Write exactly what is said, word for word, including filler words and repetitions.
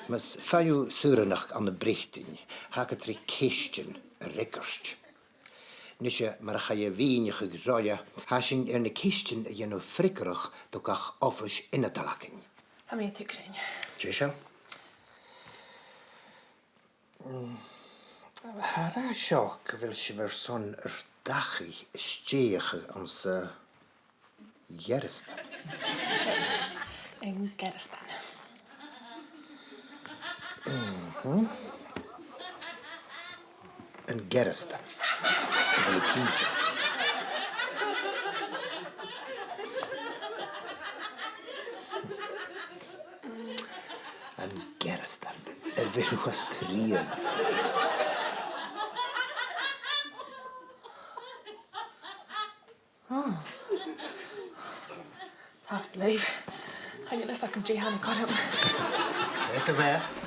Mus faigh thu saoranachd ann am Breatainn, tha agad ri ceistean a fhreagairt. A-nise, mar a chaidh a mhìneachadh roimhe, tha sinn air na ceistean a dhèanamh freagarrach do gach oifis ionadail againn. Tha mi a' tuigsinn. Dè seo? Mm, tha e ag ràdh seo gu bheil sibh airson ur dachaigh a stèidheachadh anns a' Ghearasdan. Sin, an Gearasdan. Mhm. An Gearasdan. Gu bheil thu cinnteach? An Gearasdan. A bheil thu a' strì? Ò. Tapadh leibh. Chan eil fhios agam dè thàinig orm. Cò a bha?